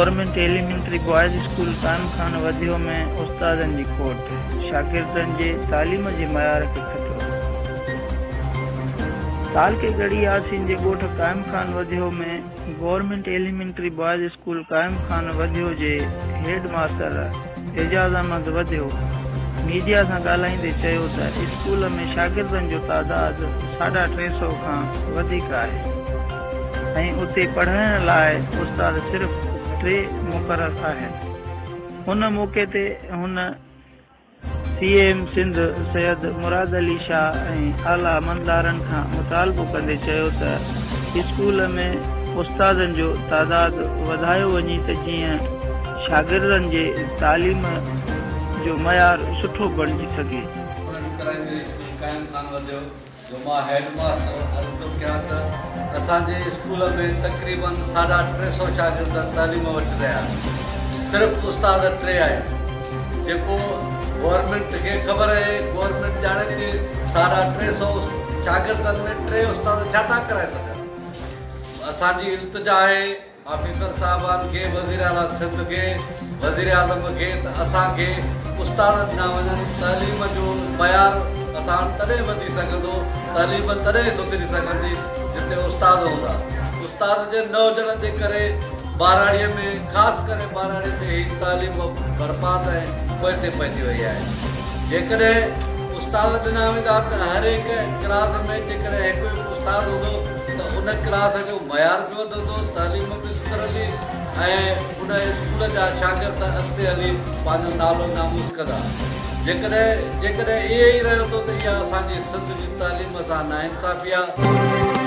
Government elementary boys school Qaim Khan Wadhio ۾ استادن جي کوٽ، شاگردن جي تعليم جي معيار کي خطرو. تعلقي ڳڙهي ياسين جي ڳوٺ Qaim Khan Wadhio ۾ government elementary boys school Qaim Khan Wadhio جي head master Ejaz Ahmed Wadhio media سان ڳالهائيندي چيو ته اسڪول ۾ شاگردن جو تعداد ساڍا 300 کان وڌيڪ آهي ۽ اتي پڙهائڻ لاء استاد صرف ٽي مقرر آهن. ان موقعي تي هن سي ايم سنڌ سيد مراد علي شاهه ۽ اعليٰ عملدارن کان مطالبو ڪندي چيو ته اسڪول ۾ استادن جو تعداد وڌايو وڃي ته جيئن شاگردن جي تعليم جو معيار سٺو بڻجي سگهي. انهن پرائمري اسڪول قائم خان وڌيو جو مان هيڊ ماستر عرض ٿو ڪيان ته اسان جي اسڪول ۾ تقريبن ساڍا 300 شاگرد تعليم وٺي رهيا آهن صرف استاد ٽي آهن جيڪو گورنمينٽ کي خبر آهي گورنمينٽ ڄاڻي ٿي ساڍا 300 شاگردن ۾ ٽي استاد ڇا ٿا ڪرائي سگهن اسان جي التجا آهي آفيسر صاحبان کي، وزيراعليٰ سنڌ کي، وزيراعظم کي ته اسان کي استاد ڏنا وڃن، تعليم جو معيار اسان وٽ تڏهن وڌي سگهندو، تعليم تڏهن سڌري سگهندي جتي استاد هوندا، استاد جي نه هجڻ جي ڪري ٻهراڙيء ۾ خاص ڪري ٻهراڙي ۾ هي تعليم برباد ۽ پوئتي پئجي وئي آهي، جيڪڏهن استاد ڏنا ويندا ته هر هڪ ڪلاس ۾ جيڪڏهن هڪ هڪ استاد هوندو ته ان ڪلاس جو معيار به وڌندو، تعليم به سڌرندي ۽ ان اسڪول جا شاگرد اڳتي هلي پنهنجو نالو ناموس ڪندا. جيڪڏهن جيڪڏهن ائين ئي رهيو ٿو ته اها اسان جي سنڌ جي تعليم سان ناانصافي آهي.